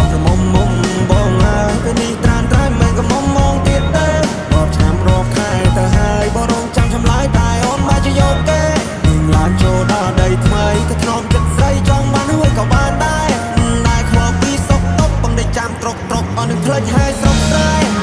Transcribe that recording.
ងក្រមុំមុំបងហើយពេលនេះត្រានត្រែមិនក៏មុំមងទៀតទេរាប់ឆ្នាំរាប់ខែទៅហើយបងរងចាំចម្លើយតែអូនមកជាយកគេនឹងឡើងចូលដល់ដីថ្មីទៅធ្នមចិត្តស្រីចង់បានរួចក៏បានដែរដែរខ្វល់ពីសុកតុកបងដេកចាំត្រុកត្រុកអស់នឹងផ្លេចហើយស្រុកស្រែ។